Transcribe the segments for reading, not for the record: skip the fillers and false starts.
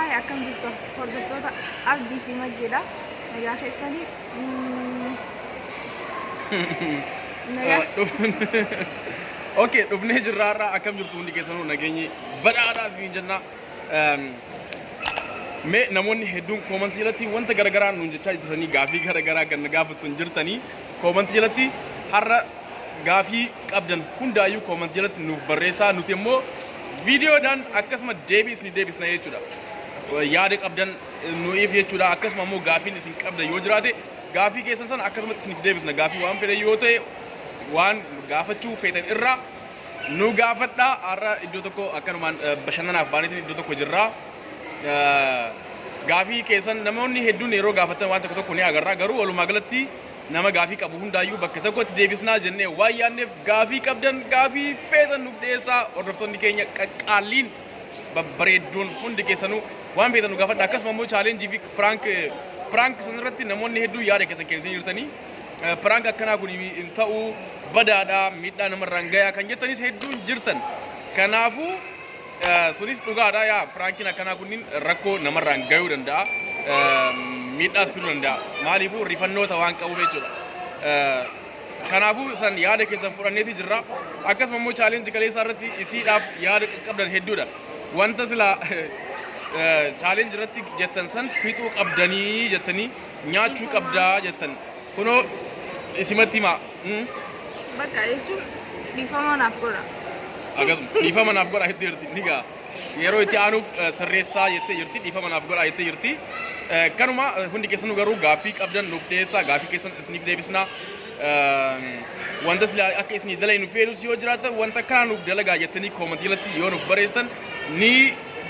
Haay akkam jirtu hordoftoota Abdii fi Maggeedha. Nagaa keessanii. Nagaa. Okay, dhufnee jirra har'a akkam jirtu hundi keessanuu nageenyi badhaadhaa isiniin jenna. Mee namoonni hedduun koomantii jalatti wanta garaagaraa nuun jechaa jirtanii gaafii garaagaraa kan na gaafattu hin jirtanii koomantii jalatti har'a gaafii qabdan hundaayyuu koomantii jalatti nuuf barreessaa nuti immoo viidiyoodhaan akkasuma deebii isin deebisna jechuudha. Yaada qabdan nuuf jechuudha akkasuma immoo gaafiin isin qabdan yoo jiraate gaafii keessan sana akkasumatti isiniif deebisna gaafii waan fedhan yoo ta'e waan gaafachuu feetan irraa nu gaafadhaa har'a iddoo tokko akkanumaan bashannanaaf baaneetiin iddoo tokko jirra. Gaafii keessan namoonni hedduun yeroo gaafatan waan tokko tokko ni agarra garuu walumaa galatti nama gaafii qabu hundaayyuu bakka tokkotti deebisnaa jennee waan yaadneef gaafii qabdan gaafii feetan nuuf dhiyeessaa hordoftoonni keenya qaqqaalliin babbareedduun hundi keessanuu waan feetan nu gaafadha akkasuma immoo chaalenjii fi piraank piraank sanarratti namoonni hedduun yaada keessan kennitanii jirtanii piraank akkanaa kun hin ta'u badaadha miidhaa namarraan gayaa kan jettanis hedduun jirtan kanaafuu Sunis dhugaadha yaa piraankiin akkanaa kunniin rakkoo namarraan gayuu danda'a. Miidhaas fiduu danda'a. Maaliifuu rifannoota waan qabuuf jechuudha. Kanaafuu san yaada keessan fudhanneeti jirra. Akkasuma immoo chaalenjii kaleessaa irratti isiidhaaf yaada qaqqabdan hedduudha. Wanta silaa chaalenjii irratti jettan san fixuu qabdanii jettanii nyaachuu qabdaa jettan. Kunoo isimatti himaa. Bakka jechuun dhiifama naaf godha. Akkasuma dhiifama naaf godhaa jettee jirti ni ga'a. Yeroo itti aanuuf sirreessaa jettee jirti dhiifama naaf godhaa jettee jirti. Kanuma hundi keessanuu garuu gaaffii qabdan nuuf dhiyeessaa gaaffii keessan isiniif deebisnaa. Wanta silaa akka isinii dalaynu feetus yoo jiraatan wanta kana nuuf dalagaa jettanii koomantii jalatti yoo nuuf barreessitan ni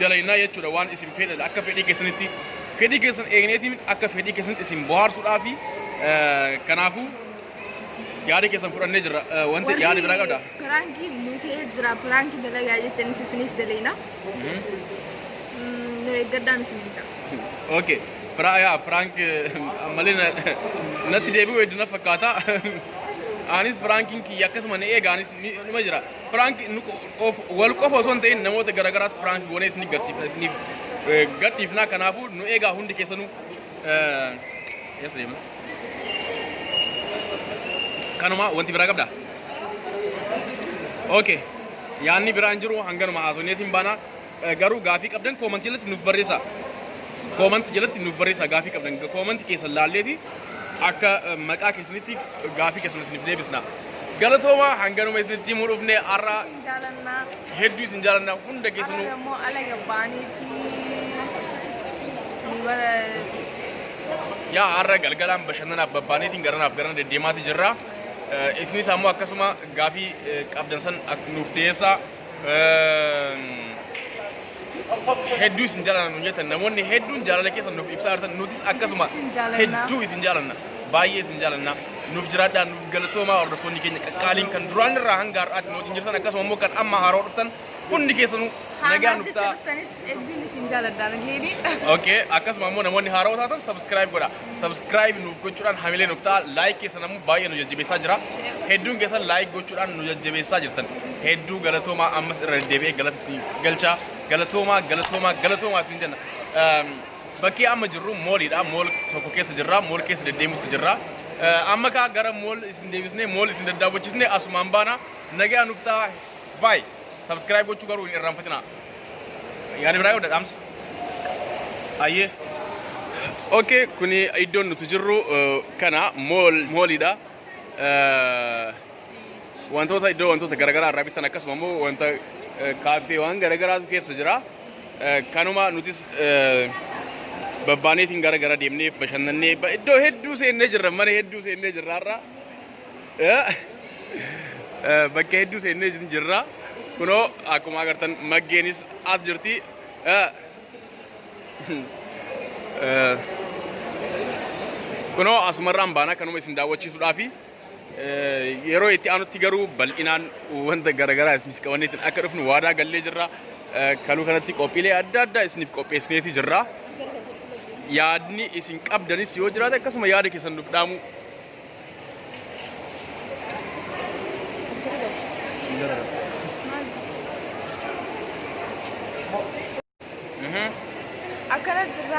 dalaynaa jechuudha waan isin fedhan akka fedhii keessanitti fedhii keessan eegneetiin akka fedhii keessanitti isin bohaarsuudhaafi kanaafuu yaada keessan fudhannee jirra. Wanti yaada biraa qabdaa? Piraankii nu ta'ee jira. Piraankii dalagaa jettanis isiniif daleena. Nu eeggadhaan isiniin jira. Okay. Yaa piraank ammallee natti deebi'u hedduu na fakkaata. Anis piraankiin kiyya akkasuma na eega anis numa jira. Piraank wal qofa osoo hin ta'in namoota garaagaraas piraank goonee isin garsiifna isiniif gadhiifna. Kanaafuu nu eegaa hundi keessanuu. Yes, deema. Kanuma wanti biraa qabdaa? Okay. Yaanni biraa hin jiru hanganuma haasofneetiin baana. Garuu gaafii qabdan koomantii jalatti nuuf barreessaa. Koomantii jalatti nuuf barreessaa gaafii qabdan. Koomantii keessan laalleeti akka maqaa keessanitti gaafii keessan isiniif deebisna. Galatoomaa hanganuma isinitti himuu dhufne har'a Isin jaalannaa. hedduu isin jaalanna hunda keessanuu. Har'a immoo ala gabbaaniiti. Isin bara Yaa har'a galgalaan bashannanaaf babbaaneetiin garanaaf garana deddeemaati jirra. Isinis ammoo akkasuma gaafii qabdan san nuuf dhiyeessaa. Hedduu isin jaalanna nuun jettan namoonni hedduun jaalala keessan nuuf ibsaa jirtan nutis akkasuma Isin jaalanna. hedduu isin jaalanna. Baay'ee isin jaalanna. Nuuf jiraadhaa nuuf galatoomaa hordoftoonni keenya qaqqaaliin kan duraan irraa hanga har'aatti nu wajjin jirtan akkasuma immoo kan amma haaroo dhuftan hundi keessanuu nagaa Haanaaf nuuf jecha ta'a. dhuftanis hedduun isin jaaladha nageeni. Okay, akkasuma immoo namoonni haaroo taatan subscribe godha. Subscribe nuuf gochuudhaan hamilee nuuf ta'a. Like keessan ammoo baay'ee nu jajjabeessaa jira. Hedduun keessan like gochuudhaan nu jajjabeessaa jirtan. Hedduu galatoomaa ammas irra deddeebi'ee galata isin galchaa. Galatoomaa, galatoomaa, galatoomaa isin jenna. Bakkee amma jirru mooliidha. Mool tokko keessa jirra. Mool keessa deddeemutti jirra. Amma kaa gara mool isin deebisnee mool isin daddaawwachiisnee asumaan baana. Nagaa nuuf ta'a. Bye. Subscribe gochuu garuu hin irraanfatinaa. Yaada biraa yoo dhaamsa. Ayyee. Okay, kuni iddoon nuti jirru kana mool mooliidha. Wantoota iddoo wantoota garaagaraa irraa bitan akkasuma immoo wanta kaaffeewwan garaagaraatu keessa jira. Kanuma nutis babbaaneetiin gara gara deemnee bashannannee iddoo hedduu seennee jirra mana hedduu seennee jirra har'a. Bakka hedduu seennee jirra. Kunoo akkuma agartan maggeenis as jirti. Kunoo asumarraan baana kanuma isin daawwachiisuudhaafi yeroo itti aanutti garuu bal'inaan wanta garaagaraa isiniif qabanneetiin akka dhufnu waadaa gallee jirra. Kaluu kanatti qophiilee adda addaa isiniif qopheessineeti jirra. Yaadni isin qabdanis yoo jiraate akkasuma yaada keessan nuuf dhaamuu.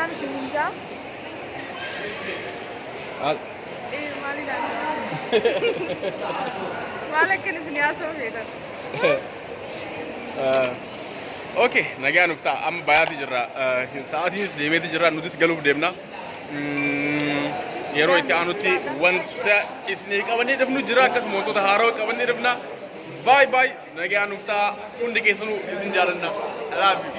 Salaam isiniin jaa. Maal ilaalaa? Maal akkan isin haasa'u feetan? Okay, nagaa nuuf ta'a. Amma bayaati jirra. Sa'aatiinis deemeeti jirra. Nutis galuuf deemna. Yeroo itti aanutti wanta isinii qabannee dhufnu jira. Akkasuma wantoota haarawaa qabannee dhufna. Bye bye. Nagaa nuuf ta'a. Hundi keessanuu isin jaalanna. I love you.